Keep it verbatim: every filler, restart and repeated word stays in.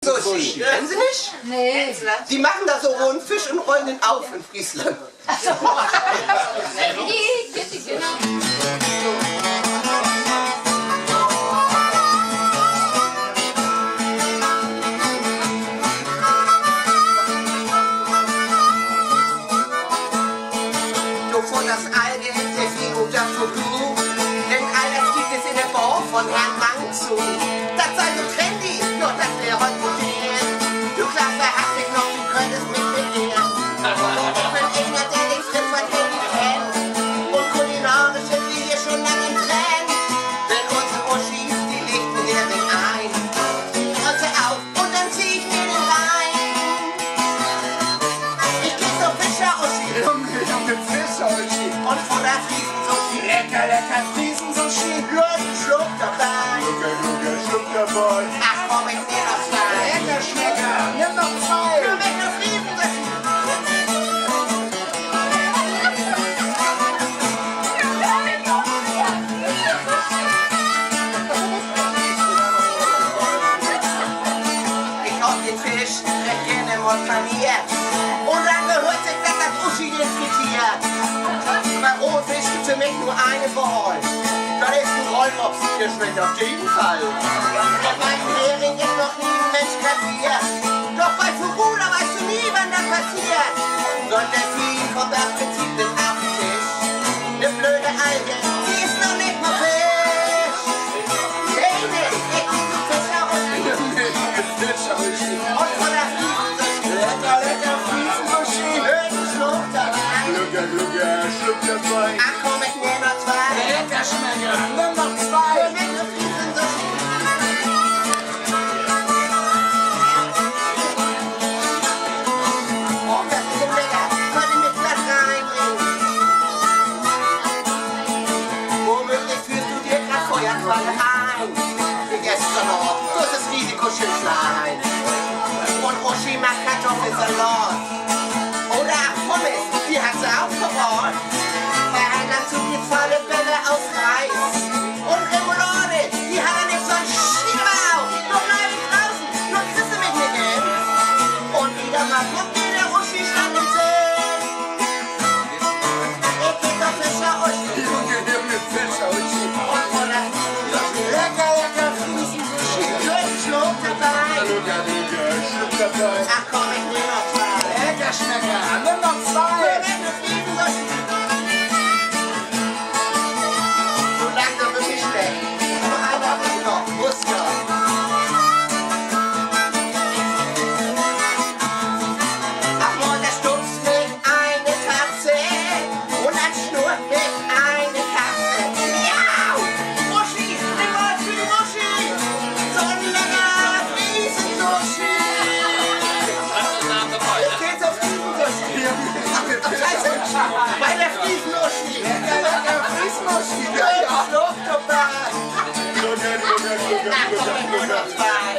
Sushi. Kennen Sie nicht? Nee. Die machen da so rohen Fisch und rollen den auf in Friesland. Du, von das Alge, der Fino, das Voodoo, denn all das gibt es in der Bar von Herrn Mang zu. Das sei so trendy, ja, das wär heut modern. Du, Klasse, hast dich noch, du könntest mit mir gehen. Ich bin einer, der den Fritz von Handy kennt und kulinarisch sind wir hier schon lange im Trend. Wenn unsere Uschis, die lichten den Ring ein, also auf und dann zieh ich mir den Wein. Ich krieg so Fischer-Uschi. Junge, Junge, Fischer-Uschi. Und von der Friesen-Sushi. Lecker, lecker Friesen-Sushi. Nur einen Schluck dabei. Schluck, Schluck, Schluck dabei. Ach komm, ich nehm noch zwei. Lecker Schmecker, nimm noch zwei. Nur mit der Friesen-Sushi. Ich hab den Fisch recht gerne mal paniert. Und dann gehört sich das, das Uschi den frittiert. Bei Rohfisch gibt's für mich nur eine Wahl. Das ist ein Rollmops, der schmeckt auf jeden Fall. Doch meinen Hering ist noch nie ein Mensch kapiert. Doch bei Furula weißt du nie, wann das passiert. So ein Delfin kommt aus Prinzip mit auf den Tisch. Eine blöde Alge, die ist noch nicht mal Fisch. Nee, nee, ich bin Fischer und Fischer und Lecker, lecker Friesen-Sushi. Hör den Schluck dabei. Glucker, glucker, Schluck dabei. Ach komm, ich nehm noch zwei. Lecker Schmecker, nimm noch zwei. Lecker Friesen-Sushi. Oh, das ist so lecker. Kann ich mir glatt reinbringen. Womöglich führst du dir grad Feuerquallen ein. Vergesst Salat, das ist Risikoschützlein. Und Uschi macht Kartoffelsalat. Oder Pommes, die hat sie auch parat. Bei Heinland zu gibt's volle Bälle aus Reis. Und Remoulade, die hat er nicht, so ein Schiebau. Nur bleib ich draußen, nur kriegst du mich nicht hin. Und wieder mal kommt mir der Uschi statt dem Sinn. Ich bin doch Fischer Uschi. Junge, Junge, Fischer Uschi. Und von der Lecker, lecker Friesen-Sushi. Schön Schluck dabei. Glucker, glucker, Schluck dabei. Ach komm, ich nehm noch zwei. Lecker Schmecker, nimm noch zwei. Lecker Friesen-Sushi. So langsam wird mir schlecht. Noch einmal, noch. Muss ja. Ach, Mann, da stupst mich eine Katze und dann schnurrt mich eine Katze. Miau! Uschi, nimm mal für die Uschi. So ein lecker Friesen-Sushi. Ich geh zur Friesen-Sushi. Scheiße, bei der Friesen-Uschi. Lecker, lecker Friesen-Uschi. Ja, ja. Schluck dabei. Glucker, glucker, glucker, glucker, glucker.